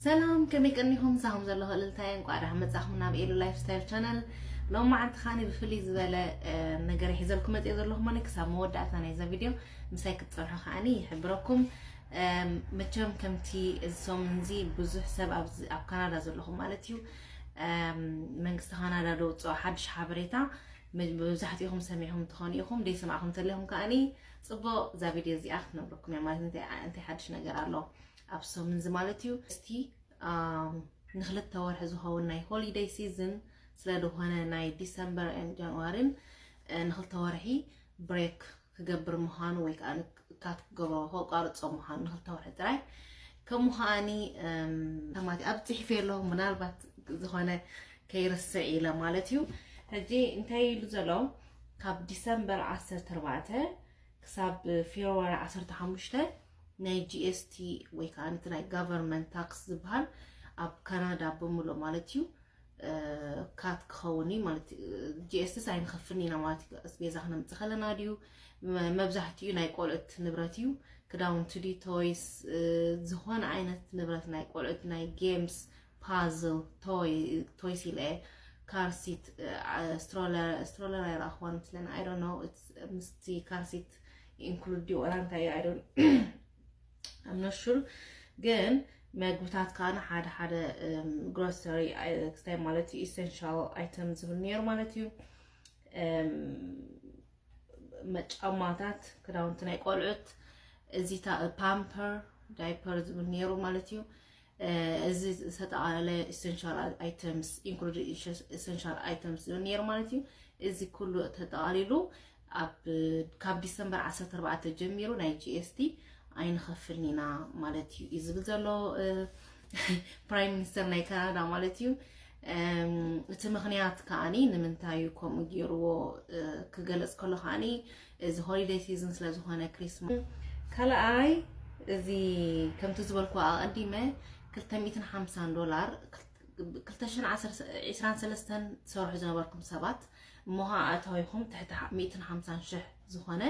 ሰላም፣ ከመይ ቀኒኹም? ሳኹም ዘለኹ እልልታየ፣ እንቋዕ ደሓን መጻኹም ናብ ኤሉ ላይፍ ስታይል ቻነል። ሎማዓንቲ ኻኒ ብፍልይ ዝበለ ነገር ሒዘልኩም መጽየ ዘለኹ ማለት ክሳብ መወዳእታ ናይዛ ቪድዮ ምሳይ ክትጸንሑ ከዓኒ ይሕብረኩም። መቸም ከምቲ እዚ ሰሙን እዚ ብዙሕ ሰብ ኣብ ካናዳ ዘለኹም ማለት እዩ፣ መንግስቲ ካናዳ ደውፅኦ ሓድሽ ሓበሬታ መብዛሕትኹም ሰሚዕኹም ትኾኑ ኢኹም። ደይሰማዕኹም እንተለኹም ከዓኒ ፅቡቕ እዛ ቪድዮ እዚኣ ክትነብረኩም እያ ማለት እንታይ ሓድሽ ነገር ኣሎ ኣብ ሰሙን እዚ ማለት እዩ። እስቲ ንክልተ ወርሒ ዝኸውን ናይ ሆሊደይ ሲዝን ስለ ዝኾነ ናይ ዲሰምበር ን ጃንዋሪን ንክልተ ወርሒ ብሬክ ክገብር ምዃኑ ወይ ከዓ ካት ክገብሮ ከቋርጾ ምዃኑ ንክልተ ወርሒ ጥራይ። ከምኡ ከዓኒ ተማቲ ኣብ ፅሒፍ የለኹም ምናልባት ዝኾነ ከይርስዕ ኢለ ማለት እዩ። ሕጂ እንታይ ኢሉ ዘሎ ካብ ዲሰምበር ዓሰርተ ኣርባዕተ ክሳብ ፌብርዋሪ ዓሰርተ ሓሙሽተ ናይ ጂ ኤስ ቲ ወይ ከዓ ነቲ ናይ ጋቨርንመንት ታክስ ዝበሃል ኣብ ካናዳ ብምሉእ ማለት እዩ ካት ክኸውን እዩ ማለት ጂ ኤስ ቲስ ኣይንኸፍልን ኢና ማለት እዩ። ኣስቤዛ ክነምፅእ ከለና ድዩ መብዛሕትኡ ናይ ቆልዑት ንብረት እዩ። ክዳውንቲ ድዩ ቶይስ፣ ዝኾነ ዓይነት ንብረት ናይ ቆልዑት ናይ ጌምስ ፓዝል ቶይስ ኢለ ካርሲት ስትሮለር ኣይረኣኽዋን ምስለና ኣይዶኖ ምስቲ ካርሲት ኢንክሉድ ድዩ ወላ እንታይ ኣይዶን ኣምኖሹር ግን መግብታት ከዓነ ሓደ ሓደ ግሮሰሪ ክስታይ ማለት እዩ ኢሰንሻል ኣይተም ዝብል ነይሩ ማለት እዩ። መጫማታት ክዳውንቲ ናይ ቆልዑት እዚ ፓምፐር ዳይፐር ዝብል ነይሩ ማለት እዩ። እዚ ዝተጠቃለለ ኢሰንሻል ኣይተምስ ኢንክሉድ ኢሰንሻል ኣይተምስ ዝብል ነይሩ ማለት እዩ። እዚ ኩሉ ተጠቃሊሉ ኣብ ካብ ዲሰምበር ዓሰርተ ኣርባዕተ ጀሚሩ ናይ ጂ ኤስ ቲ ኣይንኸፍልን ኢና ማለት እዩ እዩ ዝብል ዘሎ ፕራይም ሚኒስተር ናይ ካናዳ ማለት እዩ። እቲ ምኽንያት ከዓኒ ንምንታይ እዩ ከምኡ ገይርዎ ክገለፅ ከሎ ከዓኒ እዚ ሆሊደይ ሲዝን ስለ ዝኾነ ክሪስማስ ካልኣይ እዚ ከምቲ ዝበልኩ ኣቐዲመ ክልተ ሚእትን ሓምሳን ዶላር ክልተ ሽሕን ዕስራን ሰለስተን ትሰርሑ ዝነበርኩም ሰባት እሞ ከዓ ኣታዊኹም ትሕቲ ሚእትን ሓምሳን ሽሕ ዝኾነ